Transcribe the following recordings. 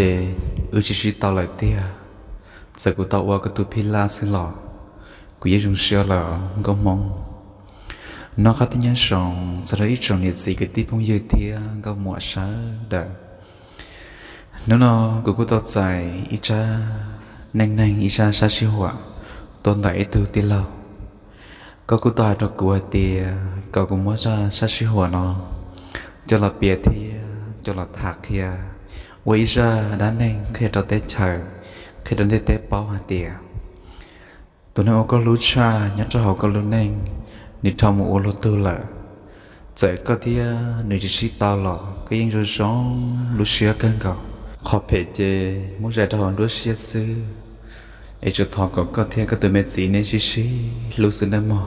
ces wb tsis sib tau lawm tiag. Txawm kuv tau ua koj tus phij laj xwb los kuv yeej zoo siab lawm nkauj Hmoob. Noj qab tij nyob zoo txog rau ib tsoom niam txiv kwv tij phooj ywg thiab nkauj muam sawv daws. Hnub no kuv kuj tau txais ib tsab neej neeg, ib tsab sab sij huam tuaj ntawm ib tug tij laug. Koj kuj tau hais rau kuv hais tias kom kuv muab zaj sab sij huam no coj los piav thiab coj los tham qhia ua ib zaj dab neeg qhia rau teb chaws, qhia rau ntiaj teb paub hais tias tus neeg uas koj hlub tshaj nyob rau hauv koj lub neej, nws dhau mus ua luag tug lawm. Txawm koj thiab nws tsis sib tau los koj yeej zoo zoo lub siab kawg nkaus. Qhov phem ces muab zais rau hauv nruab siab xwb, es tsuas thov kom koj thiab koj tus me txiv nej sib sib hlub xwb nawb mog.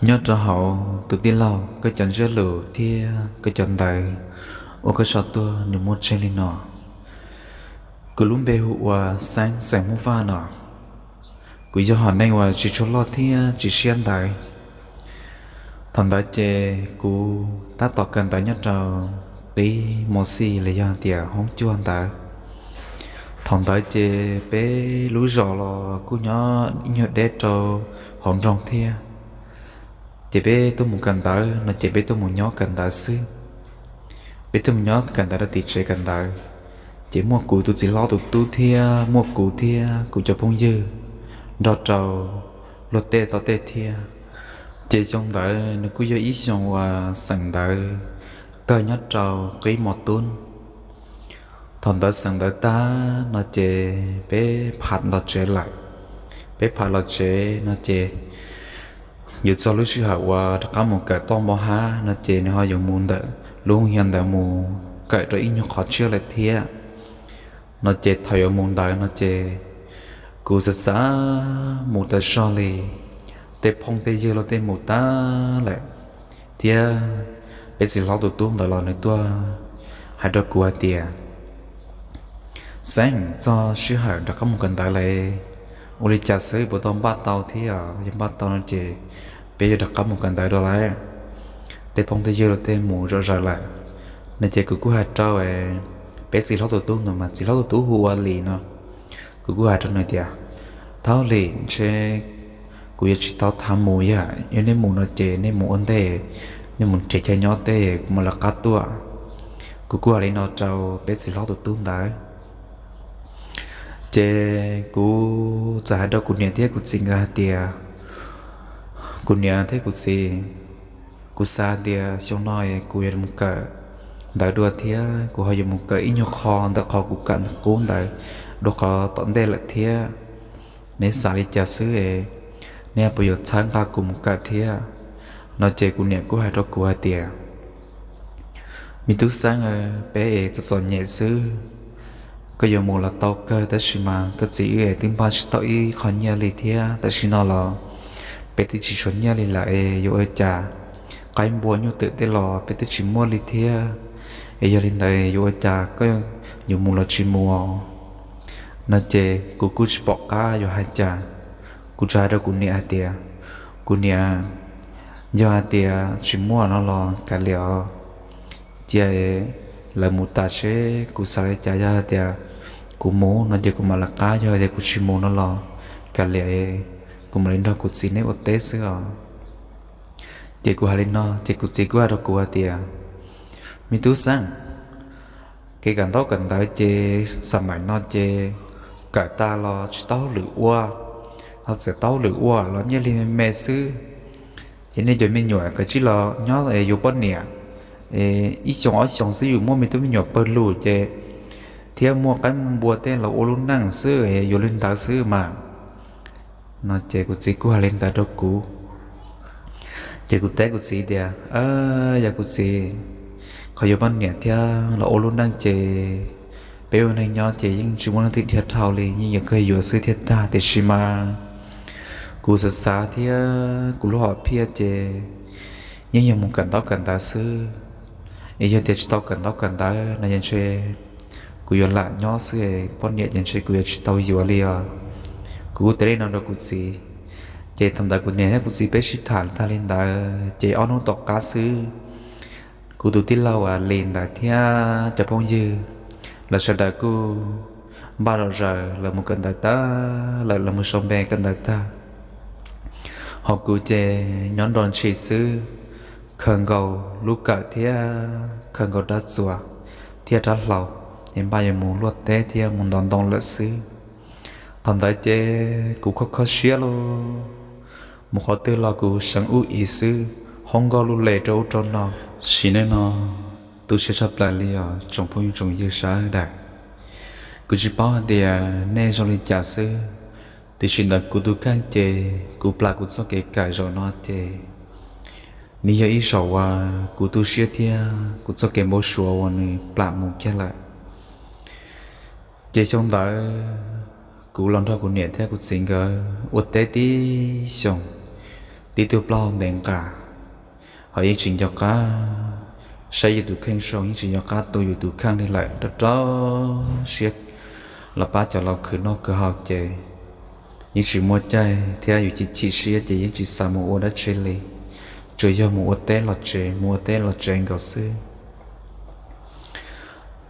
Nyob rau hauv tus tij laug koj cov ntsiab lus thiab koj cov ntawv uas koj sau tuaj nws muaj tseg li no. Kuv lub npe hu ua Xeeb xeem Hmoob Vaj no. Kuv yog hom neeg uas tsis tshua loj thiab tsis siab ntawv. Thaum ntawd ces kuv tab tom kawm ntawv nyob rau qib mos xij los yog tias hoob cuaj ntawd. Thaum ntawd ces peb lub zos los kuj nyob ib nyuag deb rau hauv nroog thiab. Ces peb tuaj mus kawm ntawv no ces peb tuaj mus nyob kawm ntawv xwb. Peb tuaj mus nyob kawm ntawv rau tim tsev kawm ntawv, ces muaj kuv tus txiv hlob tus tub thiab muaj kuv thiab kuv cov phooj ywg nrog rau luag tej tau tej thiab. Ces xyoo ntawd nws kuj yog ib xyoo uas xeem ntawv kawg nyob rau qib mos tub. Thaum ntawd xeem ntawv tag no ces peb pham los tsev lawm. Peb pham los tsev no ces yuav txog lub sij hawm uas rov qab mus kawm toj npoo hab no ces nws ho yuav mus ntawm lub hia ntawd mus kawm rau ib nyuag qhov tshiab lawm thiab. No ces thaum yuav mus ntawd no ces kuv xav xav mus tas zog li, tej phooj tej ywg los tej mus tag lawm, thiab peb txiv hlob tus tub ntawd los nws tuaj hais rau kuv hais tias, Xeeb, txog sij hawm rov qab mus kawm ntawv lawm, ua li cas xwb puas tau npaj tau thiab? Yog npaj tau no ces peb yuav rov qab mus kawm ntawv dua lawm, tej phooj tej ywg los tej mus zom zaws lawm. No ces kuv kuj hais rau peb txiv hlob tus tub ntawd mas txiv hlob tus tub hu ua Lis no. Kuv kuj hais rau nws tias, Thaub Lis, ntshe kuv yuav tsis tau thav mus, yog nej mus no ces nej mus ua ntej, nej mus nrhiav chaw nyob tej kuv mam lawv qab tuaj. Kuv kuj hais li no rau peb txiv hlob tus tub ntawd. Ces kuv txawm hais rau kuv niam thiab kuv txiv nkawd hais tias, Kuv niam thiab kuv txiv, kuv xav tias xyoo no kuv yuav mus kawm ntawv dua thiab kuv ho yuav mus kawm ib nyuag qho ntawm qhov kuv kawm ntawv qub ntawd dua qhov tom ntej lawm thiab. Neb xav li cas xwb es neb puas yuav txhawb nqa kuv mus kawm thiab? No ces kuv niam kuj hais rau kuv hais tias, Me tub Xeeb, peb es txom txom nyem xwb, koj yuav mus los tau kawg tab sis mas koj txiv wb es twb npaj tsis tau ib qho nyiaj li thiab tam sim no los peb twb tsis tshuav nyiaj li lawm es yuav ua cas? Qaib npua nyuj twm tej los peb twb tsis muaj li thiab, es yog li ntawd yuav ua cas koj yuav mus los tsis mus? No ces kuv kuj tsis pom qab yuav hais cas, kuv tsuas hais rau kuv niam hais tias, Kuv niam, yog hais tias tsis muaj no los kav liam os, cia lawv mus tas seb kuv xav li cas. Yog hais tias kuv mus no ces kuv mam lawv qab, yog hais tias kuv tsis mus no los kav liam, kuv mam li nrog kuv txiv neb ua teb xwb os. Ces kuv hais li no ces kuv txiv kuj hais rau kuv hais tias, Me tub Xeeb, kev kawm ntaub kawm ntawv ces xam maim no ces kawm tas los tsis tau hauj lwm ua, ho txawm tau hauj lwm ua los nyiaj hli me me xwb. Ces nej cov me nyuam kawm tsij los nyob es yuav poj niam, ib xyoos ob xyoos xwb yus muaj me tub me nyuam pawg lug ces thiab muaj qaib npua tej los ua lub neej xwb, yuav li ntawd xwb mas. No ces kuv txiv kuj hais li ntawd rau kuv. Ces kuv teb kuv txiv tias, Yog kuv txiv, qhov yuav poj niam thiab los ua lub neej ces peb ua neej nyob ces yeej tsis muaj leej twg dhia dhau li, yeej yuav kawg yuav xwb thiaj tag. Tiam sis mas kuv xav xav thiab kuv lub hom phiaj ces yeej yog mus kawm ntaub kawm ntawv xwb. Es yog tias tsis tau kawm ntaub kawm ntawv no ces ntshe kuv yuav lam nyob xwb, poj niam ces ntshe kuv yuav tsis tau yuav li os. Kuv kuj teb li no rau kuv txiv, ces thaum ntawd kuv niam thiab kuv txiv peb sib tham tag li ntawd ces ob hnub tom qab xwb, kuv tus tij laug uas Lis ntawd thiab cov phooj ywg lawv sawv daws kuj npaj zom zaws lawv mus kawm ntawv tag lawm, lawv mus sau npe kawm ntawv tag. Ho kuv ces nyob nrog ntshis xwb, khaws nkaus lub kawm thiab khaws nkaus rab txuas thiab rab hlau, ces npaj yuav mus luaj teb thiab mus ntov ntoo lawm xwb. Thaum ntawd ces kuv kho kho siab los mus qhov twg los kuv seev ub ib xwb, hoob nkauj lub les rau ub rau no. Sim neej no tu siab tshaj plaws li os tsoom phooj ywg tsoom ywg sawv daws. Kuv tsis paub hais tias nej zoo li cas xwb, tiam sis ntawm kuv tus kheej ces kuv plam kuv txoj kev kawm zaum no ces nws yog ib zaug uas kuv tu siab thiab kuv txoj kev npau suav uas nws plam mus kiag lawm. Ces xyoo ntawd kuv los nrog kuv niam thiab kuv txiv nkawd ua teb tib xyoos, tib tug plaub hau ntev nqa, ho yeej tsis nco qab saib yus tus kheej zoo, yeej tsis nco qab tu yus tus kheej li lawm, rau rau siab los pab cov laus khwv noj khwv haus ces yeej tsis muaj caij thiab yus chim chim siab ces yeej tsis xav mus ua dab tsi li, tsuas yog mus ua teb los tsev, mus ua teb los tsev nkaus xwb.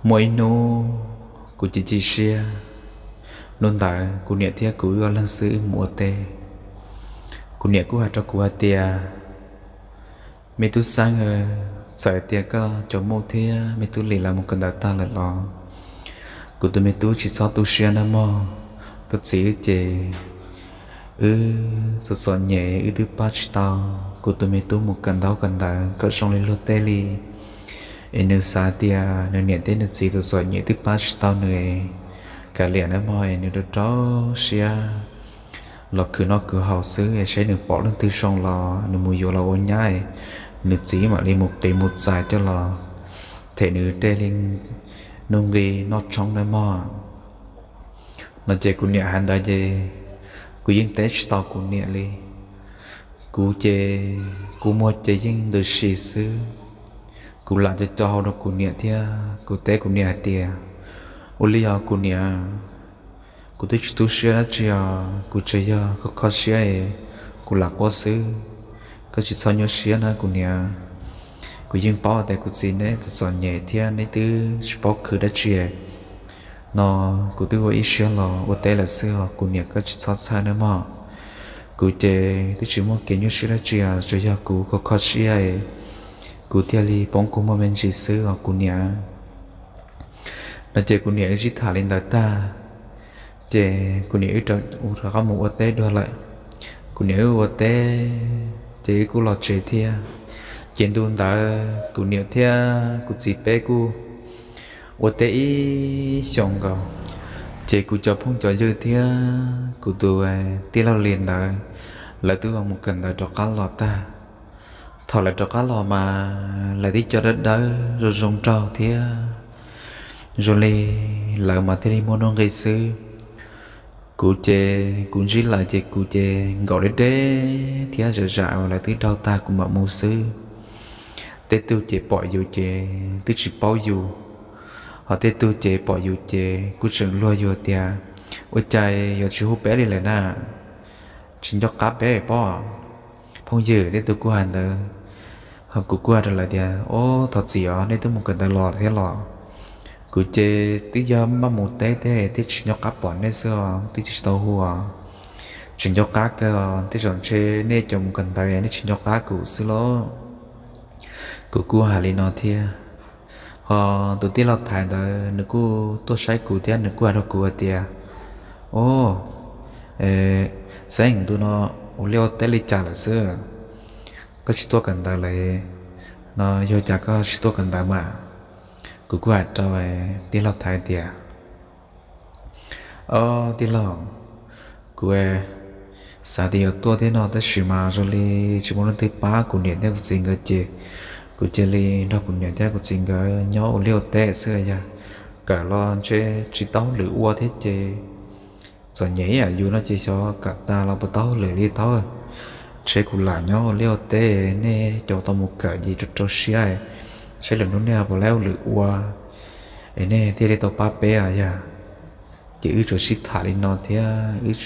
Muaj ib hnub kuv chim chim siab, hnub ntawd kuv niam thiab kuv wb ob leeg xwb wb mus ua teb. Kuv niam kuj hais rau kuv hais tias, me tub Xeeb, txawm tias koj cov muj thiab me tub Lis lawv mus kawm ntawv tag lawm los kuv tus me tub tsis txhob tu siab nawb mog. Koj txiv wb ces wb txom txom nyem wb twb pab tsis tau kuv tus me tub mus kawm ntaub kawm ntawv kom zoo li luag tej li. Es nws xav tias nws niam thiab nws txiv txom txom nyem twb pab tsis tau nws, kav liam nawb mog, es nws rau rau siab los khwv noj khwv haus xwb, es saib nws pom leej twg zoo los nws mus yuav los ua nyab, nws txiv mam li mus qiv mus txais coj los them nws tej li nuj nqi noj tshoob nawb mog. No ces kuv niam hais ntawd ces kuv yeej teb tsis tau kuv niam li. Kuv ces kuv muag ces yeej ntws si xwb. Kuv lam co co hau rau kuv niam thiab kuv teb kuv niam hais tias, ua li os kuv niam, kuv twb tsis tu siab dab tsi os, kuv tsuas yog kho kho siab es kuv lam quaj xwb. Koj tsis txhob nyuaj siab na kuv niam. Kuv yeej paub tias kuv txiv neb txom txom nyem thiab neb twb tsis paub khwv dab tsi no, kuv twb ua ib siab los ua teb lawm xwb os kuv niam, koj tsis txhob txhawj nawb mog. Kuv ces twb tsis muaj kev nyuaj siab dab tsi os, tsuas yog kuv kho kho siab es kuv thiaj li poob kua muag me ntsis xwb os kuv niam. No ces kuv niam wb sib tham li ntawd tag, ces kuv niam wb rov qab mus ua teb dua lawm. Kuv niam wb ua teb ces wb kuj los tsev thiab. Ces ntu ntawd kuv niam thiab kuv txiv peb kuj ua teb ib xyoos nkaus. Ces kuv cov phooj cov ywg thiab kuv tus tij laug Lis ntawd, lawv twb mus kawm ntawv rov qab los tag. Thaum lawv rov qab los mas lawv tib co dawb dawb zoo zoo nraug thiab zoo li lawv mas thiaj li muaj nuj nqis xwb. Kuv ces kuv ntsib lawv ces kuv ces nkaum deb deb thiab zam zam uas lawv twb raug tag kuv mam mus xwb. Tej tug ces pom yus ces twb tsis paub yus, ho tej tug ces pom yus ces kuj tseem luag yus tias, ua cas yuav tsis hu peb li lawm na, tsis nco qab peb pob. Phooj ywg, tej tug kuj hais ntawd, ho kuv kuj hais rau lawv tias, ob, thov txim os, nej twb mus kawm ntawv los thiab los? Kuv ces twb yog maj mus teb thiab thiaj tsis nco qab pom nej xwb os, twb tsis tau hu os. Tsis nco qab kawg os, tej zaum ntshe nej cov mus kawm ntawv nej tsis nco qab kuv xwb lauj. Kuv kuj hais li no thiab. Ho tus tij laug Thaiv ntawd nws kuj tuaj saib kuv thiab nws kuj hais rau kuv hais tias, ob, Xeeb, ntu no ua liaj ua teb li cas lawm xwb? Koj tsis tuaj kawm ntawv lawm no, yog cas koj tsis tuaj kawm ntawv mas? Kuv kuj hais rau tij laug Thaiv tias, ob, tij laug, kuv xav tias yuav tuaj thiab no tab sis mas zoo li tsis muaj leej twg pab kuv niam thiab kuv txiv nkawd ces kuv cia li nrog kuv niam thiab kuv txiv nkawd nyob ua liaj ua teb xwb yog. Kawm los ntshe tsis tau hauj lwm ua thiab ces txom nyem ib yam yus no ces xyov kawm tas los puas tau hauj lwm li tau. Tsheb kuv lam nyob ua liaj ua teb, nej cov tau mus kawm ces rau rau siab, saib lwm hnub nej puas laib ua lwm ua, es nej thiaj li tau pab peb os yog. Ces wb tsuas sib tham li no thiab wb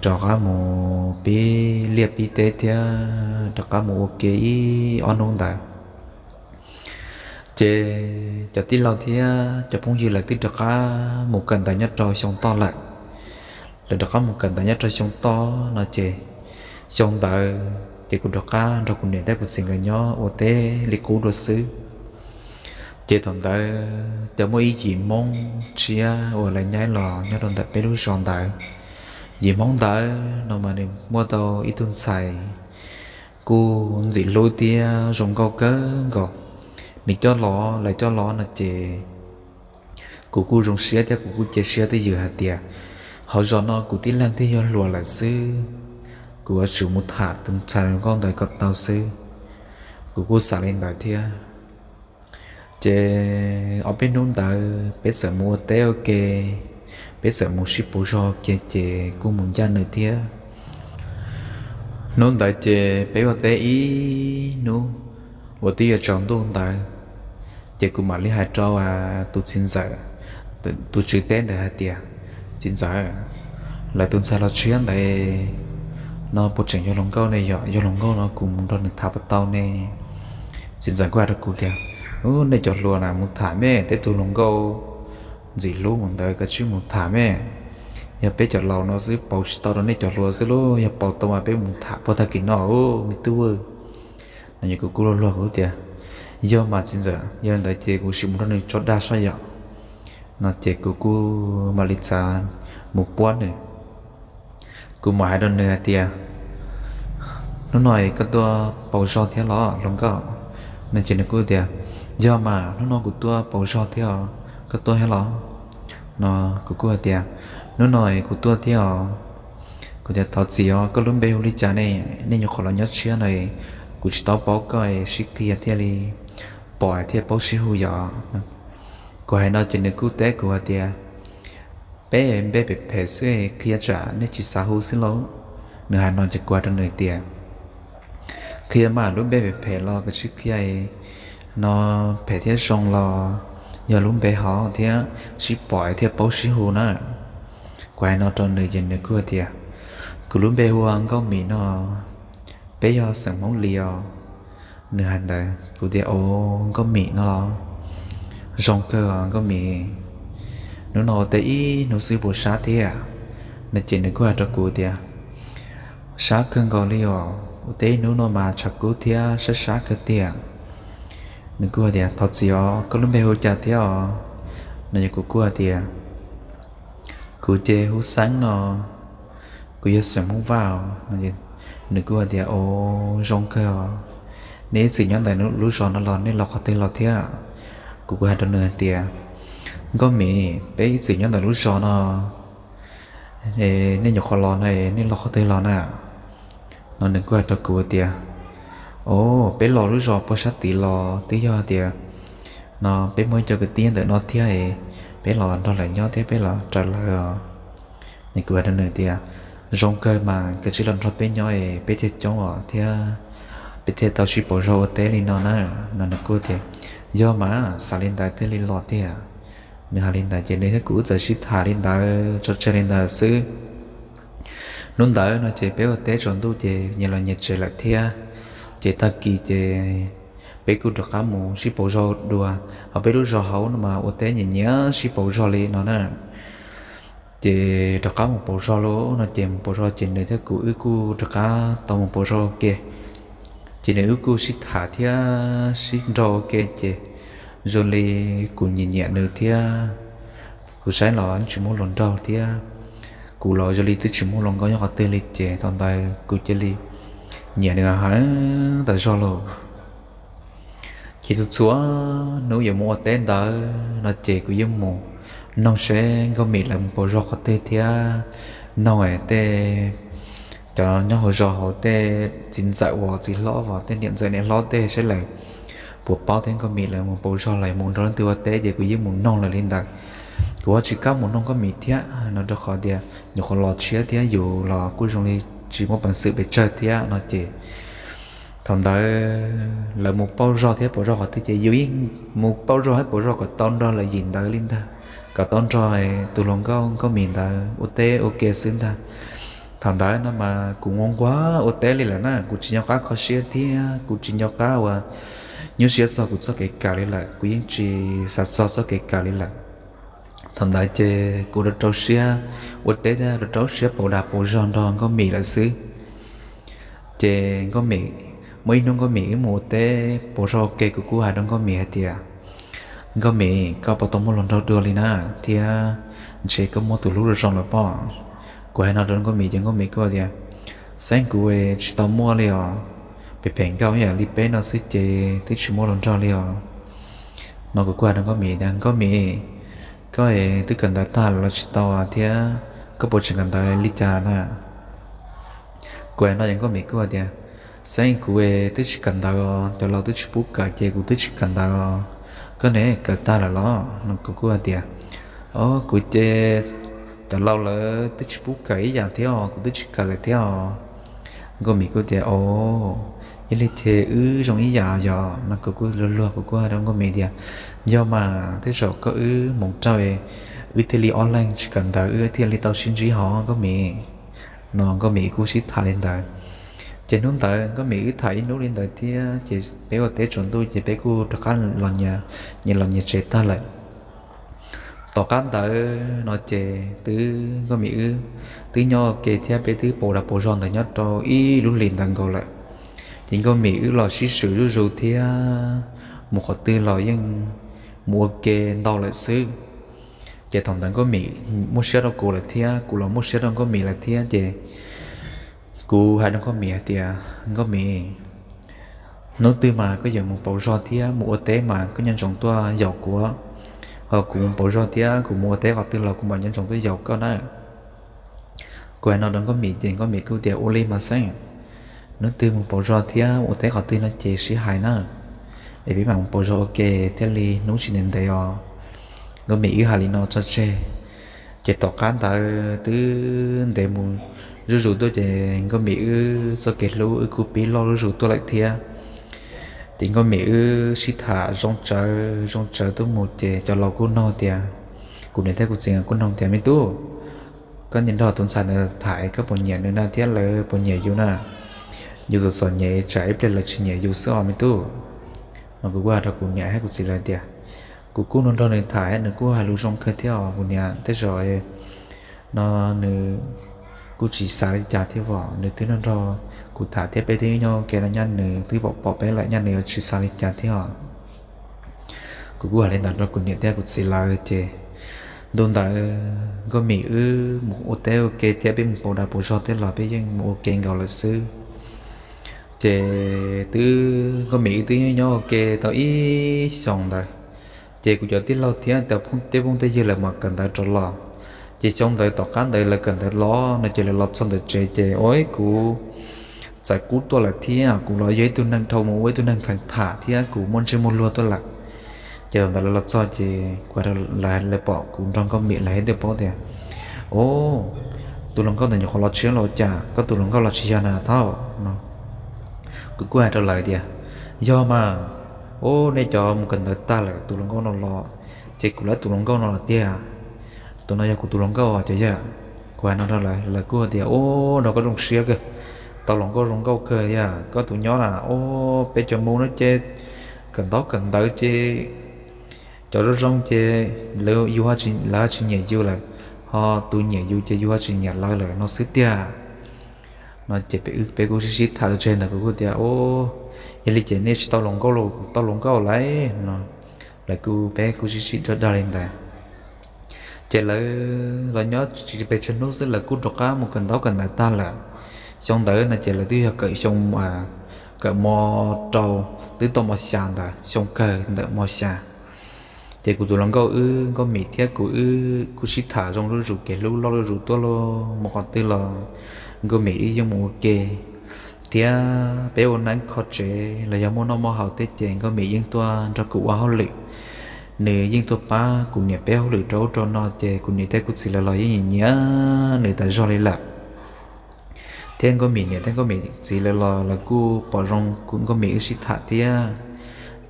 rov qab mus pib liaj pib teb thiab rov qab mus ua ke ib ob hnub ntawd. Ces cov tij laug thiab cov phooj ywg lawv twb rov qab mus kawm ntawv nyob rau xyoo toj lawm. Lawv rov qab mus kawm ntawv nyob rau xyoo toj no ces xyoo ntawd ces kuv rov qab nrog kuv niam thiab kuv txiv nkawd nyob ua teb li qub dua xwb. Ces thaum ntawd tau muaj ib yim Hmoob tshiab uas lawv nyaib los nyob rau ntawm peb lub zos ntawd. Yim Hmoob ntawd no mas nws muaj tau ib tug ntxhais kuj ntxim hlub thiab zoo nkauj kawg nkaus. Nws coj los, lawv coj los no ces kuv kuj zoo siab thiab kuv kuj cia siab twj ywm hais tias hauv zos no kuv tib leeg thiaj yog hluas lawm xwb, kuv yuav tsum mus tham tus ntxhais zoo nkauj ntawd kom tau xwb. Kuv kuj xav li ntawd thiab. Ces ob peb hnub ntawd peb txawm mus ua teb ua ke, peb txawm mus sib pauv zog ua ke ces kuj mus ncaj nws thiab. Hnub ntawd ces peb ua teb ib hnub uas twb yuav tsaus ntuj ntawd, ces kuv mam li hais rau tus txiv ntxawm, tus tswv teb ntawd hais tias, Txiv ntxawm, lawv tus ntxhais los tshiab ntawd no puas tseem yog hluas nkauj ne? Yog, yog hluas nkauj no kuv mus nrog nws tham puas tau ne? Txiv ntxawm kuj hais rau kuv tias, Ub, nej cov hluas na mus tham me, tej tug hluas nkauj ntxim hlub ntawd koj tsis mus tham me. Yog peb cov laus no xwb pauv tsis tau rau nej cov hluas xwb lauj, yog pauv tau mas peb mus tham puag tag kis no me tub. No ces kuv kuj luag luag kuv tias, Yog mas txiv ntxawm, yog li ntawd ces kuv sim mus nrog nws tso dag saib yom. No ces kuv kuj mam li txav mus puab nws. Kuv mam hais rau nws hais tias, Hnub no koj tuaj pauv zog thiab los hluas nkauj? No ces nws kuj tias, Yog mas, hnub no kuv tuaj pauv zog thiab os, koj tuaj thiab los? No kuv kuj hais tias, Hnub no kuv tuaj thiab os. Kuv tias, Thov txim os, koj lub npe hu li cas ne? Nej nyuam qhuav los nyob tshiab no, kuv tsis tau paub koj, sib qhia thiaj li pom thiaj paub sib hu yom. Kuv hais no ces nws kuj teb kuv hais tias, Peb npe phem phem xwb, qhia tsam nej tsis xav hu xwb lauj. Nws hais no ces kuv hais rau nws tias, Qhia mas, lub npe phem phem los koj tsis qhia, no phem thiab zoo los yog lub npe hauv thiab sib pom thiaj paub sib hu na. Kuv hais no rau nws ces nws kuj tias, Kuv lub npe hu ua Nkauj Mim no, peb yog xeem Hmoob Lis os. Nws hais ntawd kuv tias, Au, Nkauj Mim no los? Zoo kawg os Nkauj Mim. Hnub no ua teb ib hnub xwb puas sab thiab? No ces nws kuj hais rau kuv tias, Sab kawg nkaus li os, ua teb ib hnub no mas tshav kub thiab sab sab kawg tiag. Nws kuj tias, Thov txim os, koj lub npe hu cas thiab os? No ces kuv kuj hais tias, Kuv ces hu Xeeb no, kuv yog xeem Hmoob Vaj os. Nws kuj hais tias, Au, zoo kawg os. Nej ib txwm nyob ntawm lub zos no los nej los qhov twg los thiab? Kuv kuj hais rau nws hais tias, Nkauj Mim, peb ib txwm nyob ntawm lub zos no, nej nyuam qhuav los no nej los qhov twg los na? No nws kuj hais rau kuv tias, Au, peb los lub zos puag sab tid los twb yog tias no peb muaj ib co kwv tij nyob ntawm no thiab, peb los nrog lawv nyob thiab peb los raws lawv os. Nws kuj hais rau nws tias, Zoo kawg mas, koj cia li los nrog peb nyob es peb thiaj coob os thiab peb thiaj tau sib pauv zog ua teb li no na. No nws kuj tias, Yog mas, xav li ntawd thiaj li los tiag. Nws hais li ntawd ces nws thiab kuv wb txawm sib tham li ntawd tso tseg li ntawd xwb. Hnub ntawd no ces peb ua teb tsaus ntuj ces nyias los nyias tsev lawm thiab. Ces tag kis ces peb kuj rov qab mus sib pauv zog dua. Hauv peb lub zos hauv no mas ua teb nyias nyias sib pauv zog li no na. Ces rov qab mus pauv zog lawm no ces mus pauv zog ces nws thiab kuv wb kuj rov qab tau mus pauv zog ua ke. Ces nws wb kuj sib tham thiab sib nraug ua ke ces zoo li kuv nyiam nyiam nws thiab kuv saib los tsis muaj hluas nraug thiab kuv los zoo li twb tsis muaj hluas nkauj nyob qhov twg li ces thaum ntawd kuv cia li nyiam nws heev tas zog lawm. Ces txhua txhua hnub yuav mus ua teb ntawd no ces kuv yeej mus noog seb Nkauj Mim lawv mus pauv zog qhov twg thiab noog tej cov nyob hauv zos hauv tej txiv ntxawm uas txiv hlob uas tej niam ntxawm niam hlob tej seb lawv puas paub thiab Nkauj Mim lawv mus pauv zog los mus nrog leej twg ua teb ces kuv yeej mus noog lawv li ntawd. Kuv ho tsis kam mus noog Nkauj Mim thiab no rau qhov tias nyuam qhuav los tshiab thiab yus los kuj zoo li tsis muaj peev xwm pes tsawg thiab no ces thaum ntawd lawv mus pauj zog thiab pauj zog qhov twg ces yus yeej mus pauj zog thiab pauj zog kom tau nrog lawv yim ntawd li ntag, kom tau nrog tus hluas nkauj Nkauj Mim ntawd ua teb ua ke xwb ntag. Thaum ntawd no mas kuv nquag nquag ua teb li lawm na, kuv tsis nco qab kho siab thiab kuv tsis nco qab uas nyuaj siab txog kuv txoj kev kawm li lawm, kuv yeej tsis xav txog txoj kev kawm li lawm. Thaum ntawd ces kuv rau rau siab ua teb thiab rau rau siab pauj dag pauj zog nrog Nkauj Mim lawm xwb. Ces Nkauj Mim, muaj ib hnub Nkauj Mim wb mus ua teb pauj zog ua ke, kuv kuj hais rau Nkauj Mim hais tias, Nkauj Mim, koj puas tau muaj hluas nraug dua li na? Thiab ntshe koj muaj tus hlub zoo lawm pob. Kuv hais no rau Nkauj Mim ces Nkauj Mim kuj tias, Xeeb, kuv tsis tau muaj li os, phem phem nkauj ib yam li peb no xwb ces twb tsis muaj hluas nraug li os. No kuv kuj hais rau Nkauj Mim tias, Nkauj Mim, koj es twb kawm ntawv tag lawm los tsis tau thiab koj puas tseem kawm ntawv li cas na? Kuv hais no ces Nkauj Mim kuj hais tias, Xeeb, kuv es twb tsis kawm ntawv os, cov laus twb tsis pub kawm ces kuv twb tsis kawm ntawv os. Koj ne, kawm tag lawm los? No kuv kuj hais tias, O, kuv ces cov laus lawv twb tsis pub kawm ib yam thiab os, kuv twb tsis kawm lawm thiab os. Nkauj Mim kuj tias, O, yog li ces wb zoo ib yam yog? No kuv kuj luag luag kuv kuj hais rau Nkauj Mim tias, Yog mas, tej zaum koj wb hmoov raug wb thiaj li ob leeg tsis kawm ntawv wb thiaj li tau sib ntsib hov Nkauj Mim. No Nkauj Mim kuj sib tham li ntawd. Ces hnub ntawd Nkauj Mim wb tham ib hnub li ntawd thiab ces peb ua teb tsaus ntuj ces peb kuj rov qab los nyias los nyias tsev tag lawm. Tom qab ntawd no ces twb Nkauj Mim wb twb nyob ua ke thiab peb twb pauj dag pauj zog ntawd nyob rau ib lub hlis ntawd nkaus lawm. Ces Nkauj Mim wb los sib swm zuj zus thiab mus qhov twg los yeej mus ua ke ntau lawm xwb. Ces thaum ntawd Nkauj Mim muaj siab rau kuv lawm thiab kuv los muaj siab rau Nkauj Mim lawm thiab ces kuv hais rau Nkauj Mim hais tias, Nkauj Mim, hnub twg mas koj yuav mus pauj zog thiab mus ua teb mas koj nco ntsoov tuaj yaum kuv. Ho kuv mus pauj zog thiab kuv mus ua teb qhov twg los kuv mam nco ntsoov tuaj yaum koj na. Kuv hais no rau Nkauj Mim ces Nkauj Mim kuj tias, Ua li mas Xeeb, hnub twg mus pauj zog thiab ua teb qhov twg no ces sib hais na, es peb mam mus pauj zog ua ke thiaj li hnub tsis ntev ntev os. Nkauj Mim wb hais li no tso tseg. Ces tom qab ntawd twb ntev mus zuj zus tuaj ces Nkauj Mim wb txoj kev hlub wb kuj pib loj zuj zus tuaj lawm thiab. Ces Nkauj Mim wb sib tham zoo tsawv zoo tsawv tuaj mus ces cov laus kuj nug tias, kuv niam thiab kuv txiv kuj nug tias, Me tub, koj nrog tus ntxhais ntawd tham koj puas nyiam nws na thiab lawv puas nyiam yus na? Yus txom txom nyem tsam ib pliag lawv tsis nyiam yus xwb os me tub. No kuv kuj hais rau kuv niam thiab kuv txiv lawv tias, Kuv kuj nrog nws tham nws kuj hais lus zoo kawg thiab os kuv niam, tej zaum no nws kuj tsis xav li cas thiab os, nws twb nrog nrog kuv tham thiab peb twb nyob ua ke los nyaj nws twb pom pom peb lawm nyaj nws yuav tsis xav li cas thiab os. Kuv kuj hais li ntawd rau kuv niam thiab kuv txiv lawv ces ntu ntawd Nkauj Mim wb mus ua teb ua ke thiab peb mus pauj dag pauj zog thiab los peb yeej mus ua ke nkaus lawm xwb. Ces twb Nkauj Mim wb twb nyob ua ke tau ib xyoos ntawd, ces kuv cov tij laug thiab tej phooj tej ywg lawv mam kawm ntawv rov los. Ces xyoo ntawd tom qab ntawd lawv kawm ntawv los no ces lawv los txog ntawm tsev ces ua kuv txawm kub tuaj lawm thiab kuv los yog ib tug neeg dhau mus ua ib tug neeg kheev tham thiab kuv muaj ntsej muag luag tuaj lawm. Ces thaum ntawd lawv los txog ces kuv, lawv pom kuv nrog Nkauj Mim lawv thiaj paub tias, O, tus hluas nkauj ntawd nyuam qhuav los tshiab los cas, koj tus hluas nkauj los tsis yog na thaum no. Kuv kuj hais rau lawv tias, Yog mas, o, nej cov mus kawm ntawv tag lawm tus hluas nkauj no los, ces kuv lawv tus hluas nkauj no los tiag. Tus no yog kuv tus hluas nkauj os cov yawg. Kuv hais no rau lawv, lawv kuj tias, O, nrog koj zoo siab kawg, tau hluas nkauj zoo nkauj kawg yog koj tus nyob na, o, peb cov mus no ces kawm ntaub kawm ntawv ces cov zoo zoo ces lawv, yus, lawv ho tsis nyiam yus lawm, ho tus nyiam yus ces yus ho tsis nyiam lawv lawm no xwb tiag. No ces peb kuj sib sib tham tseg ntawd kuv kuj tias, O, yog li ces nej tsis tau hluas nkauj los kuv tau hluas nkauj lawm no. Lawv kuj, peb kuj sib sib dag dag li ntawd. Ces lawv los nyob tsis pes tsawg hnub xwb lawv kuj rov qab mus kawm ntaub kawm ntawv tag lawm. Xyoo ntawd no ces lawv twb yog kawm xyoo, kawm mos rau, twb tau mos xya ntawd, xyoo kawg ntawm mos xya. Ces kuv tus hluas nkauj wb, Nkauj Mim thiab kuv wb kuj sib tham zoo zuj zus kev hlub loj zuj zus tuaj los mus qhov twg los Nkauj Mim wb yeej mus ua ke thiab peb ua neeb kho tsev los yog muaj noj muaj haus tej ces Nkauj Mim yeej tuaj nrog kuv ua hauj lwm. Nws yeej tuaj pab kuv niam peb hauj lwm rau ub rau no ces kuv niam thiab kuv txiv lawv los yeej nyiam nyiam nws tas zog li lawm. thiab Nkauj Mim niam thiab Nkauj Mim txiv lawv los lawv kuj pom zoo kuv Nkauj Mim wb sib tham thiab.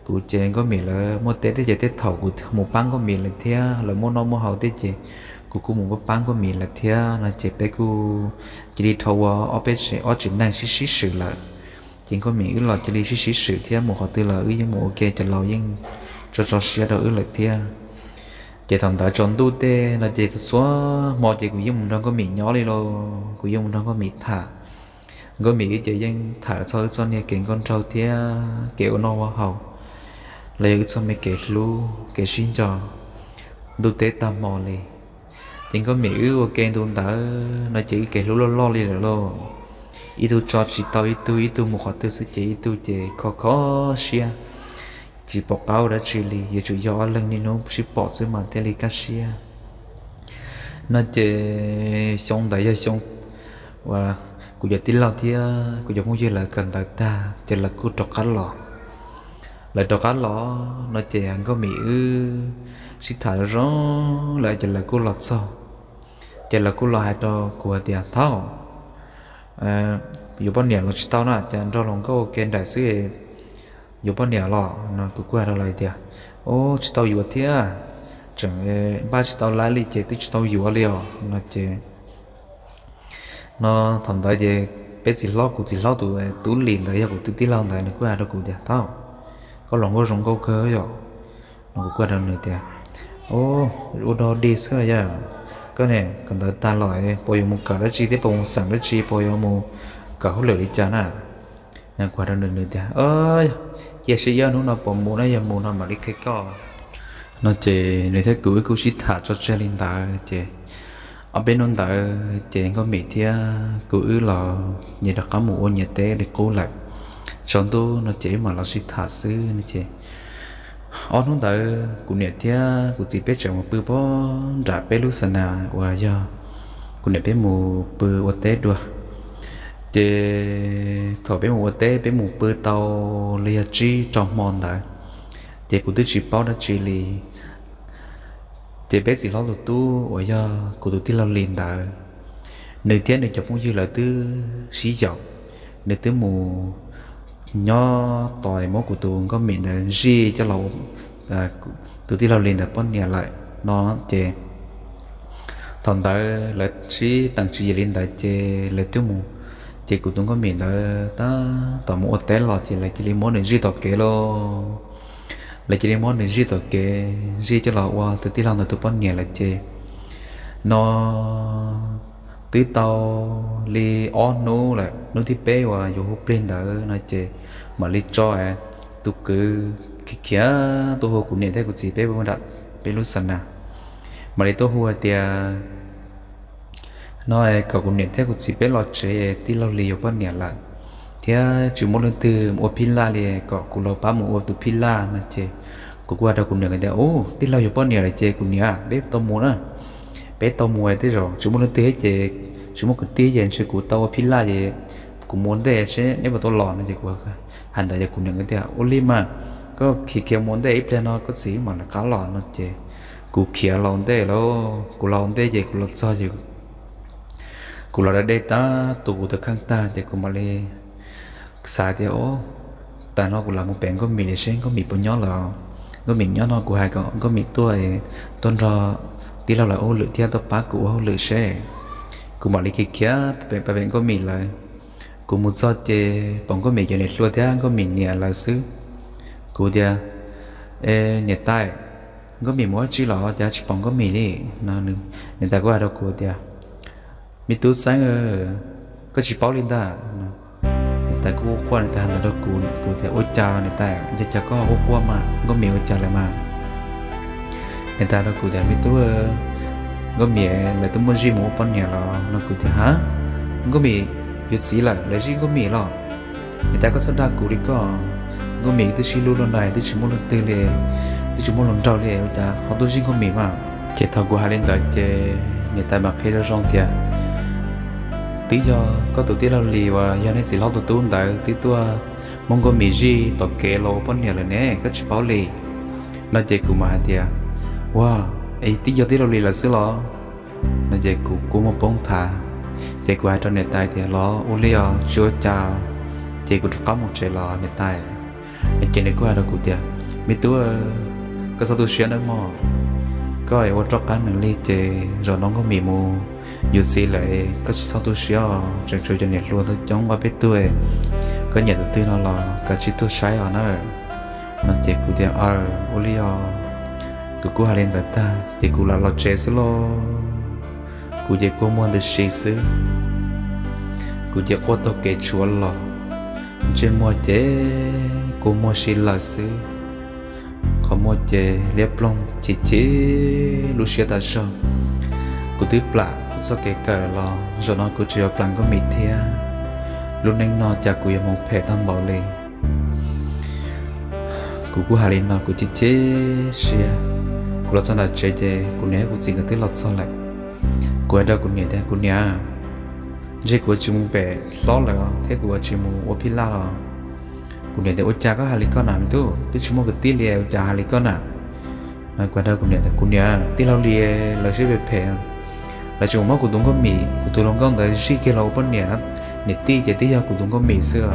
Kuv ces Nkauj Mim lawv muaj teb thiab ces tej thaum kuv mus pab Nkauj Mim lawv thiab, lawv muaj noj muaj haus thiab ces kuv kuj mus pab pab Nkauj Mim lawv thiab no ces peb kuj cia li dhau ua ob peb tsev, ob tsev neeg sib sib swm lawm. Ces Nkauj Mim wb los cia li sib sib swm thiab, mus qhov twg los wb yeej mus ua ke, cov laus yeej tso tso siab rau wb lawm thiab. Ces thaum ntawd tsaus ntuj tej no ces txhua hmo ces kuv yeej mus nrog Nkauj Mim nyob li lauj, kuv yeej mus nrog Nkauj Mim tham. Nkauj Mim wb ces yeej tham txog wb txoj niag kev nkauj nraug thiab kev ua noj ua haus, los yog wb txoj me kev hlub kev sib nco ntuj teb tag hmo li. Ces Nkauj Mim wb ua ke ntu ntawd no ces wb kev hlub loj loj li lawm lauj. Ib tug tso tsis tau ib tug, ib tug mus qhov twg xwb ces ib tug ces kho kho siab, tsis pom qab ua dab tsi li, yuav tsum yog ob leeg niaj hnub sib pom xwb mas thiaj li kaj siab. No ces xyoo ntawd yog xyoo uas kuv cov tij laug thiab kuv cov phooj ywg lawv kawm ntawv tag ces lawv kuj rov qab los. Lawv rov qab los no ces Nkauj Mim wb sib tham zoo zoo lawm ces lawv kuj los txog. Ces lawv kuj los hais rau kuv hais tias, Thaub, yuav poj niam los tsis tau na, cas nrog hluas nkauj ua ke nraim xwb, yuav poj niam los? No kuv kuj hais rau lawv tias, Ub, tsis tau yuav thiab, tseem npaj tsis tau lab li ces twb tsis tau yuav li os. No ces no thaum ntawd ces peb txiv hlob, kuv txiv hlob tus tub Lis ntawd yog kuv tus tij laug ntawd, nws kuj hais rau kuv tias, Thaub, koj hluas nkauj zoo nkauj kawg yom. No kuv kuj hais rau nws tias, Ub, ua dog dig xwb yog, koj niam kawm ntawv tag los puas yuav mus kawm dab tsi thiab puas mus xeem dab tsi, puas yuav mus kawm hauj lwm li cas na? Kuv hais rau nws, nws tias, Cia saib ib hnub no puas mus na, yog mus no mam li qhia koj. No ces nws thiab kuv wb kuj sib tham tso tseg li ntawd ces ob peb hnub ntawd ces Nkauj Mim thiab kuv wb los nyias rov qab mus ua nyias teb li qub lawm. Tsaus ntuj no ces wb mam los sib tham xwb no ces ob hnub ntawd kuv niam thiab kuv txiv peb tseem mus pw puag nram peb lub xa nas uas yog kuv niam peb mus pw ua teb dua. Ces thaum peb mus ua teb peb mus pw tau li yog tsib rau hmo ntawd, ces kuv twb tsis paub dab tsi li. Ces peb txiv hlob tus tub uas yog kuv tus tij laug Lis ntawd, nws thiab nws cov phooj ywg lawv twb sib yaum, nws twb mus nyob tos muab kuv tus Nkauj Mim ntawd zij coj los ua tus tij laug Lis ntawd poj niam lawm no. Ces thaum ntawd lawv sib teem tsis yeem li ntawd ces lawv twb mus, ces kuv tus Nkauj Mim ntawd tab tom mus ua teb los ces lawv cia li muab nws zij tom kev lauj. Lawv cia li muab nws zij tom kev, zij coj los ua tus tij laug ntawd tus poj niam lawm ces no twb tau li ob hnub lawm, hnub thib peb uas yuav hu plig ntawd no ces mam li tso tus kwv khiav khiav tuaj hu kuv niam thiab kuv txiv peb nram peb lub xa nas. Mam li tuaj hu hais tias no kom kuv niam thiab kuv txiv peb los tsev, tij laug Lis yuav poj niam lawm thiab tsis muaj leej twg ua phij laj li, kom kuv los pab mus ua tus phij laj no ces kuv kuj hais rau kuv niam tias, Ub, tij laug yuav poj niam lawm ces kuv niam, peb tau mus na, peb tau mus, tej zaum tsis muaj leej twg ces tsis muaj kwv tij ces ntshe kuv tau ua phij laj ces kuv mus ua ntej seb neb puas tau los no ces kuv hais ntawd ces kuv niam tias, Ua li mas, koj khiav khiav mus ua ntej ib pliag no koj txiv mam lawv qab los no ces kuv khiav los ua ntej lauj. Kuv los ua ntej ces kuv los txog ces kuv los da dej tab tus kuv tus kheej tag ces kuv mam li xav tias, Ub, tas no kuv lam mus pem Nkauj Mim li seb Nkauj Mim puas nyob lawm. Nkauj Mim nyob no kuv hais kom Nkauj Mim tuaj, tuaj nrog tij laug lawv ua hauj lwm thiab tuaj pab kuv ua hauj lwm seb. Kuv mam li khiav khiav pem Nkauj Mim lawv. Kuv mus txog ces pom Nkauj Mim cov niam hluas thiab Nkauj Mim niam lawv xwb. Kuv tias, E, niam tais, Nkauj Mim mus dab tsi los cas tsis pom Nkauj Mim li? Niam tais kuj hais rau kuv tias, Me tub Xeeb, koj tsis paub li ntag. Niam tais kuj quaj quaj, niam tais hais ntawd rau kuv, kuv tias, Ua cas niam tais, ua cas koj quaj quaj mas, Nkauj Mim ua cas lawm mas? Niam tais rau kuv tias, Me tub, Nkauj Mim lawv twb muab zij mus ua poj niam los no. Kuv tias, Ha, Nkauj Mim yuav txiv lawm lawv zij Nkauj Mim los? Niam tais koj txhob dag kuv li koj, Nkauj Mim twb sib hlub luaj na, twb tsis muaj leej twg li, twb tsis muaj hluas nraug li, ua cas ho tuaj zij Nkauj Mim mas? Ces thaum kuv hais li ntawd ces niam tais mam qhia zoo zoo tias, Twb yog koj tus tij laug Lis uas yog nej txiv hlob tus tub ntawd twb tuaj muab Nkauj Mim zij tom kev los ua poj niam lawm ne, koj tsis paub li. No ces kuv mam hais tias, Ua, es twb yog tij laug Lis lawm xwb los? No ces kuv kuj muaj poob thav. Ces kuv hais rau niam tais tias, los ua li os, tsis ua cas. Ces kuv rov qab mus tsev los niam tais, ces nws kuj hais rau kuv tias, me tub, koj txhob tu siab nawb mog, koj ua rov qab nws li ces zaum no Nkauj Mim mus yuav txiv lawm, koj tsis txhob tu siab os, tseem tshuav cov niam hluas tau coob ob peb tug, koj nyiam tus twg no los kav tsij tuaj saib os na. No ces kuv tias, aw, ua li os. Kuv kuj hais li ntawd tag ces kuv lam los tsev xwb lauj. Kuv ces kua muag ntws si xwb, kuv ces quaj taug kev tshuav los, ntsej muag ces kua muag si lawm xwb. Qhov muag ces liab ploog chim chim lub siab tas zog. Kuv twb plam kuv txoj kev kawm los zaum no kuv tseem yuav plam Nkauj Mim thiab. Lub neej no cas kuv yuav hmoov phem tag npaum li. Kuv kuj hais li no kuv chim chim siab. Kuv los txog nram tsev ces kuv niam thiab kuv txiv nkawd twb los txog lawm. Kuv hais rau kuv niam tias, kuv niam, ntshe kuv yuav tsis mus pem hlob lawm thiab kuv yuav tsis mus ua phij laj los. Kuv niam tias, ua cas koj hais li koj na me tub, twb tsis muaj kwv tij li ua cas hais li koj na. No kuv hais rau kuv niam tias, kuv niam, tij laug Lis lawv siab phem phem, lawv tseem mus muab kuv tus Nkauj Mim, kuv tus hluas nkauj ntawd zij kiag los ua poj niam, niam tij ces twb yog kuv tus Nkauj Mim xwb.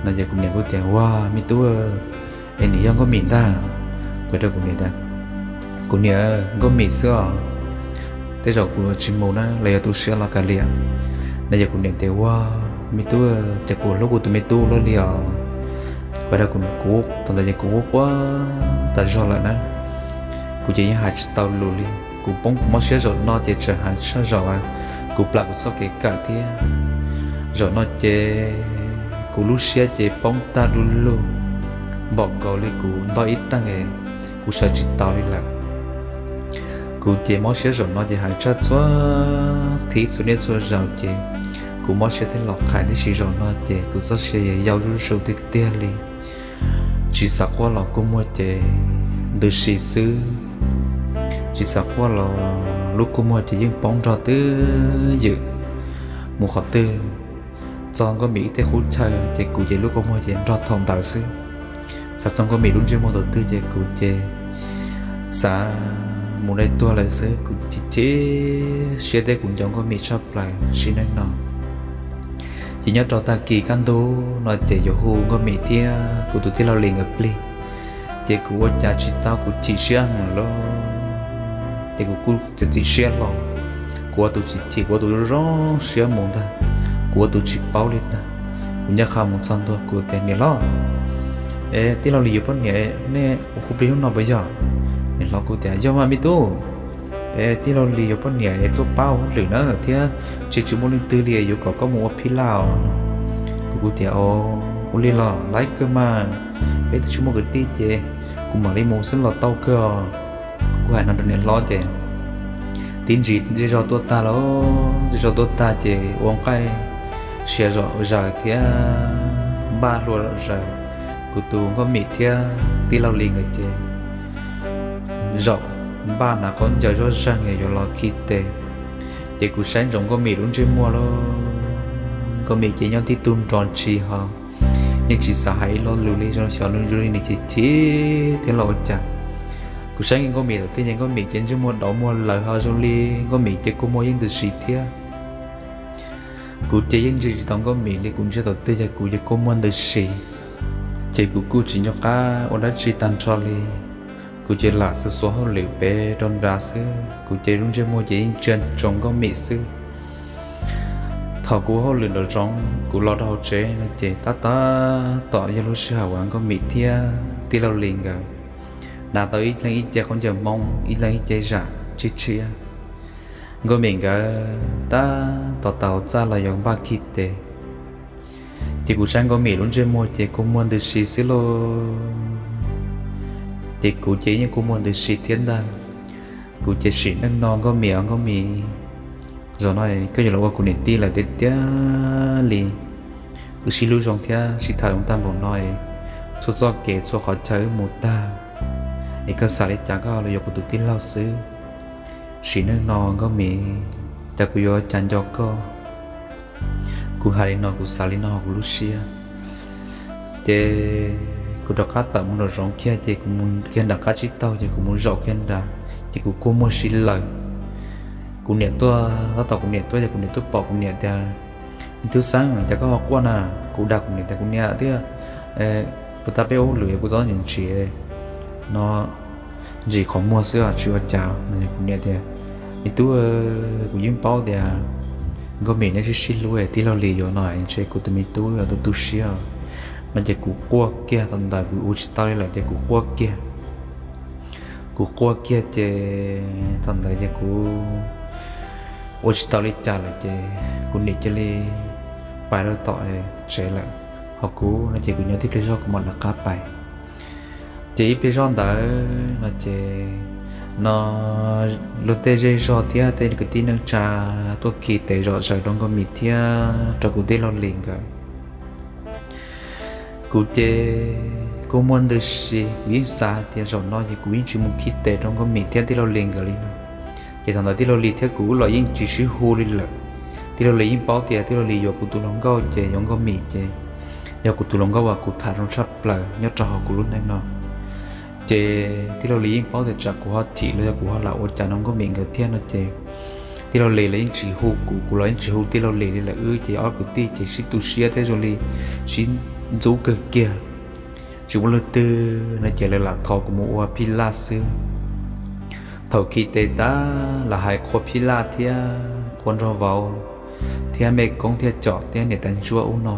No ces kuv niam kuj tias, ua me tub, es nws yog Nkauj Mim ntag. Kuv hais rau kuv niam tias, kuv niam, Nkauj Mim xwb os, tej zaum kuv tsis mus na, lawv yuav tu siab los kav liam. No ces kuv niam tias, ua me tub, ces kuv hlub kuv tus me tub luaj li os. Kuv hais rau kuv, kuv thaum ntawd ces kuv quaj quaj tas zog lawm na. Kuv ces yeej hais tsis tau lus li, kuv poob kuv mob siab zaum no ces tseem hais tshaj zaum kuv plam kuv txoj kev kawm thiab. Zaum no ces kuv lub siab ces poob tag du lug, npaum nkaus li kuv ntog ib teeg, kuv sawv tsis taus li lawm. Kuv ces mob siab zaum no ces hais tshaj txhua thib txhua niaj txhua zaus ces kuv mob siab thiab los qhais tib si. Zaum no ces kuv txoj sia yau zuj zus tiag tiag li. Tsis xav quaj los kua muag ces ntws si xwb, tsis xav quaj los lub kua muag ces yeej poob nrog twb ywm mus qhov twg. Txog Nkauj Mim ib tej qub chaw ces kuv ces lub kua muag ces nrog thaum ntawd xwb. Xav txog Nkauj Mim lub ntsej muag thaum twg ces kuv ces xav mus dai tuag lawm xwb. Kuv chim chim siab thiab kuv nco Nkauj Mim tshaj plaws sim neej no. Ces nyob rau tag kis kaj ntug no ces yuav hu Nkauj Mim thiab kuv tus tij laug Lis nkawd plig, ces kuv ua cas tsis tau, kuv chim siab heev lawm. Ces kuv kuj txiav txim siab los, kuv ua tus tsis chim, kuv ua tus zoo siab mus ntag, kuv ua tus tsis paub li ntag. Kuv ncaj qha mus txog ntua kuv tias, niam hlob, es tij laug Lis yuav poj niam, nej ua hu plig hnub no puas yog? Niam hlob kuj tias, yog mas me tub, es tij laug Lis yuav poj niam es tuaj pab ua hauj lwm na thiab, tsis tsis muaj leej twg li yuav kom koj mus ua phij laj os. Kuv kuj tias, o, ua li los laib kawg mas, peb twb tsis muaj kwv tij ces kuv mam li mus xwb los tau kawg os. Kuv hais no rau niam hlob ces tib ntsis zej zog tuaj tag lawm, zej zog tuaj tag ces ua nqaij sia zom zaws thiab npaj hlua zom zaws. Kuv tus Nkauj Mim thiab tij laug Lis nkawd ces zaum npaj hnav khaub ncaws zoj zeeg yuav los khi tes. Ces kuv saib ntsoov Nkauj Mim lub ntsej muag lawm, Nkauj Mim ces nyob tib tug nrov ntshis ho yeej tsis xav hais ib lo lus li, zoo xyov zoo li nws chim chim thiab los ua cas. Kuv saib Nkauj Mim thaum twg ces Nkauj Mim ces ntsej muag dauv muag lawm ho zoo li Nkauj Mim ces kua muag yeej ntws si thiab. Kuv ces yeej ntsia tsis tau Nkauj Mim li, kuv ntsia thaum twg ces kuv ces kua muag ntws si. Ces kuv kuj tsis nco qab ua dab tsi tag nrho li. Kuv ces lam xuas xuas hauj lwm pem rau nrad xwb, kuv ces lub ntsej muag ces yeej ntsia ntsoov Nkauj Mim xwb. Thaum kuv ua hauj lwm nraum zoov kuv los rau hauv tsev no ces tab tab tom yog lub sij hawm uas Nkauj Mim thiab tij laug Lis nkawd hnav tau ib leeg ib ce khaub ncaws Hmoob, ib leeg ib ce zam tshiab tshiab. Nkauj Mim nkawd tab tom tau txaj los yuav npaj khi tes. Ces kuv saib Nkauj Mim lub ntsej muag ces kua muag ntws si xwb lauj. Ces kuv ces yeej kua muag ntws si thiab ntag. Kuv ces sim neej no Nkauj Mim os Nkauj Mim, zaum no koj yuav los ua kuv niam tij lawm tiag tiag li. Wb sib hlub zoo thiab sib tham zoo tag npaum no, txhua txoj kev txhua qhov chaw wb mus tag, es koj xav li cas koj los yuav kuv tus tij laug xwb. Sim neej no Nkauj Mim, cas kuv yuav cas nco koj. Kuv hais li no kuv xav li no hauv kuv lub siab. Ces kuv rov qab tawm mus nraum zoov kiag ces kuv mus kiag nram qab tsib taug ces kuv mus zaum kiag nrad, ces kuv kua muag si lawm. kuv niam tuaj, tab tom kuv niam tuaj ces kuv niam tuaj pom kuv niam tias, Me tub Xeeb, cas koj ho quaj na? Kuv dag kuv niam tias, Kuv niam, twb puag ta peb ua hauj lwm kuv txom nyem ntsis no, ntsis qhov muag xwb tsis ua cas. Kuv niam tias, Me tub, kuv yeej paub tias Nkauj Mim nej sib sib hlub, tij laug Lis yuav no ntshe kuv tus me tub yuav tu tu siab no ces kuv quaj kiag. Thaum ntawd kuv ua tsis tau li lawm ces kuv quaj kiag. Kuv quaj kiag ces thaum ntawd ces kuv ua tsis tau li cas lawm ces kuv niam cia li pais rau tom tsev lawm. Ho kuv no ces kuv nyob tib pliag zog kuv mam lawv qab pais. Ces ib pliag zoj ntawd no ces no luag tej zej zog thiab tej kwv tij neej tsa tuaj khi tes zom zaws rau Nkauj Mim thiab rau kuv tij laug Lis nkawd. Kuv ces kuj muaj ntws si, kuv yeej xav hais tias zaum no ces kuv yeej tsis mus khi tes rau Nkauj Mim thiab tij laug Lis nkawd li no. Ces thaum ntawd tij laug Lis thiab kuv los yeej tsis sib hu li lawm. Tij laug Lis yeej paub tias tij laug Lis yuav kuv tus hluas nkauj ces yuav Nkauj Mim ces yog kuv tus hluas nkauj uas kuv tham zoo tshaj plaws nyob rau hauv kuv lub neej no. Ces tij laug Lis yeej paub tias tsam kuv ho chim los yog kuv ho lam ua cas no Nkauj Mim nkawd thiab no ces tij laug Lis los yeej tsis hu kuv, kuv los yeej tsis hu tij laug Lis li lawm. Wb ces ob kwv tij ces sib tu siab thiab zoo li sib ntxub kawg kiag. Tsis muaj leej twg no ces lawv lam thov kuv mus ua phij laj xwb. Thaum khi tes tag lawv hais qhua phij laj thiab qhua nraug vauv thiab mej koob thiab com thiab niam tais ntsuab ub no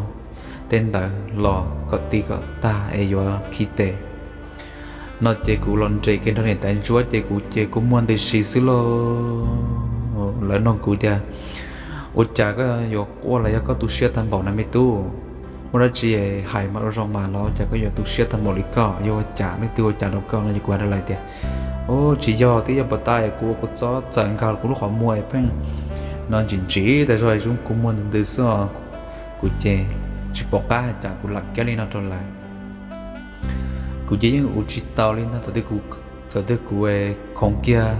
tej ntawd los kom ti kom tag es yuav khi tes no ces kuv los nres kiag nrog niam tais ntsuab ces kuv ces kuj muaj ntws si xwb lauj. Lawv nug kuv tias, Ua cas koj yuav quaj los yog koj tu siab tag npaum na me tub? Muaj dab tsi hais mas ua zoo mas los cas koj yuav tu siab tag npaum li koj? Yog ua cas, leej twg ua cas rau koj no? Ces kuv hais rau lawv tias, Ub, tsis yog, twb yog puag ta kuv ua kuv txob txawm nkag kuv lub qhov muag pheej no ntsim ntsim tas zog zoo kuv muag ntws ntws xwb os. Kuv ces tsis pom qab hais cas kuv lam kiag li no rau lawv. Kuv ces yeej ua tsis tau li no, thaum twg kuv khoov kiag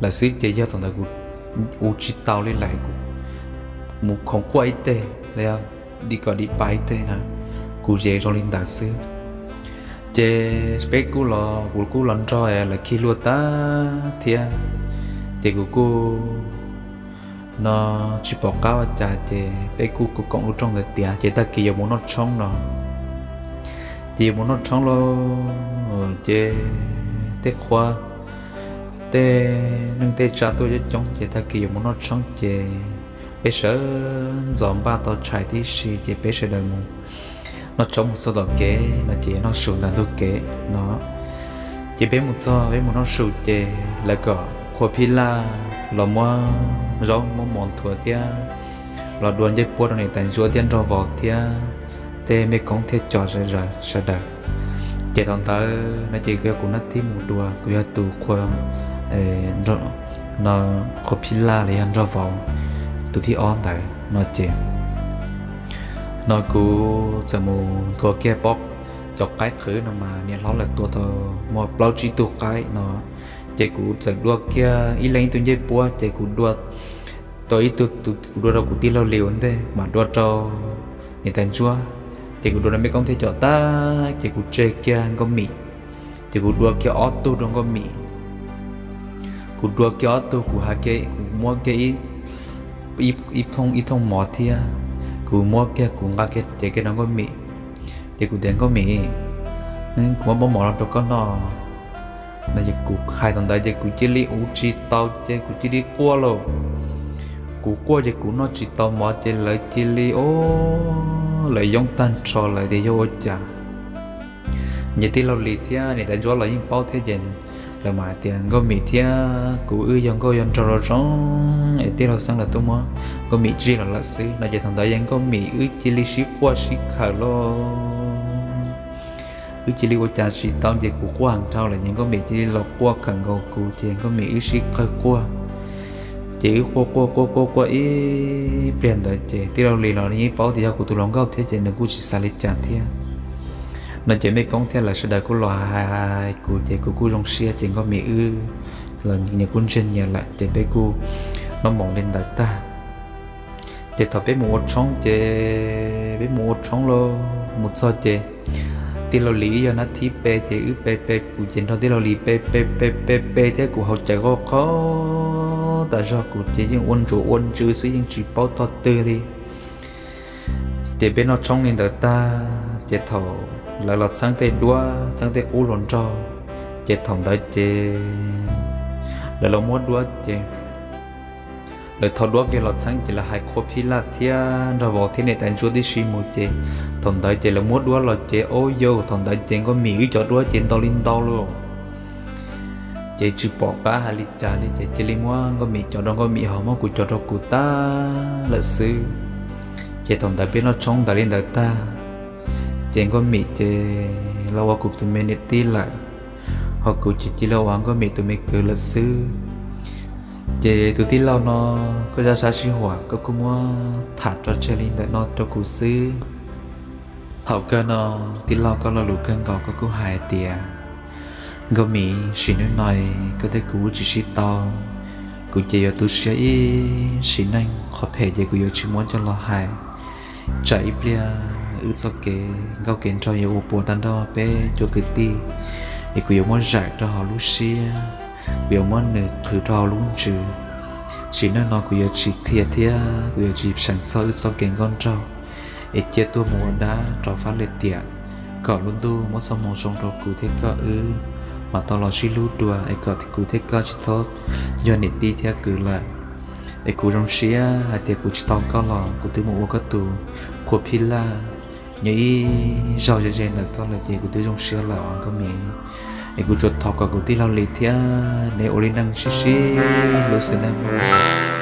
lawm xwb ces yog thaum ntawd kuv ua tsis tau li lawm, kuv mus khoov quaj ib teg los yog dim kom dim pa ib teg na, kuv ces zoo li ntawd xwb. Ces peb kuj los, kuv kuj los nrog lawv khi luaj tag thiab, ces kuv kuj no tsis pom qab ua cas ces peb kuj kuj koom lub rooj ntawd tiav ces tag kis yuav mus noj tshoob no. Ces yuav mus noj tshoob lauj, ces tej qhua tej neej tej tsa tuaj coob coob ces tag kis yuav mus noj tshoob ces peb sawv ntxov npaj tau tshais tib si ces peb sawv daws mus noj tshoob mus txog tom kev no ces noj su ntawm ntug kev no. Ces peb mus txog peb mus noj su ces lawv kom qhua phij laj los muab zaub muab mov nthuav thiab los dua ncej puab rau niam tais ntsuab thiab nraug vauv thiab tej mej koob thiab cov sawv daws. Ces thaum ntawd no ces yog kuv nab thib mus dua, kuv yog tus qhua, no, qhua phij laj los yog nraug vauv tus thib ob ntawd no ces no kuv txawm mus nthuav kiag pob, cov qaib qhwv no mas niam hlob lawv tua tau muaj plaub tsib tug qaib no, ces kuv txawm dua kiag ib leeg ib tug ncej puab ces kuv dua tau ib tug, kuv dua rau kuv tij laug Lis ua ntej, mam dua rau niam tais ntsuab, ces kuv dua rau mej koob thiab cov tag ces kuv tseg kiag Nkauj Mim, ces kuv dua kiag ob tug rau Nkauj Mim. Kuv dua kiag ob tug, kuv hais kiag, kuv muab kiag ib thooj mov thiab, kuv muab kiag, kuv nqa kiag cev kiag rau Nkauj Mim, ces kuv tias, Nkauj Mim, kuv muab pob mov no rau koj noj no. Ces kuv hais thaum ntawd ces kuv cia li ua tsis tau ces kuv cia li quaj lauj. Kuv quaj ces kuv noj tsis tau mov ces lawv cia li, o, lawv yoob tag nrho lawv tias yog ua cas. Ces tij laug Lis thiab niam tais ntsuab los yeej paub thiab ces lawv mam hais tias Nkauj Mim thiab kuv wb yog nkauj yog nraug zoo zoo es tij laug Xeeb lawv tuaj muab Nkauj Mim tsig los lawm xwb no. Ces thaum ntawd yeej Nkauj Mim wb cia li sib quaj sib khawm lauj. Wb cia li ua cas tsis tau ces kuv quaj heev dhau lawm ces Nkauj Mim cia li los quaj khawm nkaus kuv ces Nkauj Mim wb sib qawg quaj. Ces wb quaj quaj quaj quaj quaj ib pliag ntawd ces tij laug Lis los yeej paub tias yog kuv tus hluas nkauj thiab ces nws kuj tsis xav li cas thiab no. Ces mej koob thiab lawv sawv daws kuj los hais kuv ces kuv kuj zoo siab ces Nkauj Mim wb los nws kuj ntsiag nyiam lawm ces peb kuj noj mov li ntawd tag. Ces thaum peb mus ua tshoob ces peb mus ua tshoob lauj, mus txog ces tij laug Lis wb yog nab thib pe ces wb pe pe kuv ces nrog tij laug Lis pe pe pe pe pe thiab kuv haus cawv qoj qhov tas zog, kuv ces yeej ua ntsuav ua ntsws xwb, yeej tsis paub tog twg li. Ces peb noj tshoob li ntawd tag ces thaum lawv los txheeb tej duab txheeb tej qub hluas nraug, ces thaum ntawd ces lawv los muab duab ces lawv thau duab kiag los txheeb ces lawv hais qhua phij laj thiab nrog vauv thiab niam tais ntsuab tib si mus ces thaum ntawd ces lawv muab duab los ces ua yau, thaum ntawd ces Nkauj Mim wb cov duab ces ntau li ntau lawm. Ces tsis pom qab hais li cas li ces cia li muab Nkauj Mim cov rau Nkauj Mim ho muab kuv cov rau kuv tag lawm xwb. Ces thaum ntawd peb noj tshoob ntawd li ntawd tag ces Nkauj Mim ces los ua kuv tus me niam tij lawm, ho kuv ces cia li ua Nkauj Mim tus me kwv lawm xwb. Ces tus tij laug no, koj zaj sab sij huam koj kuj muab tham tso tseg li ntawm no rau kuv xwb. Thaum kawg no tij laug koj lo lus kawg nkaus koj kuj hais tias Nkauj Mim, sim neej no koj thiab kuv tsis sib tau, kuv ces yuav tu siab ib sim neej, qhov phem ces kuv yuav tsis muab coj los hais. Tsam ib pliag wb txoj kev nkauj kev nraug yuav ua puas rau nrog peb cov kwv tij, es kuv yuav muab zaim rau hauv lub siab, kuv yuav muab nws qhwv rau hauv lub ntsws. Sim neej no kuv yuav tsis qhia thiab kuv yuav tsis seem txog wb txoj kev nkauj nraug, es cia tuaj mus ua dab rov fab lwm tiam, kom lub ntuj muab txoj hmoo zoo rau kuv thiab koj wb mam tau los sib hlub dua, es kom kuv thiab koj tsis txhob yog niam tij thiab kwv lawm. Es kuv zoo siab hais tias kuv tsis tau koj los kuv twb mus ua koj tus qhua phij laj nyob ib zaug ze ze ntawm koj lawm ces kuv twb zoo siab lawm os Nkauj Mim. Es kuv tsuas thov kom kuv tij laug Lis thiab neb ua li neej sib sib hlub xwb nawb.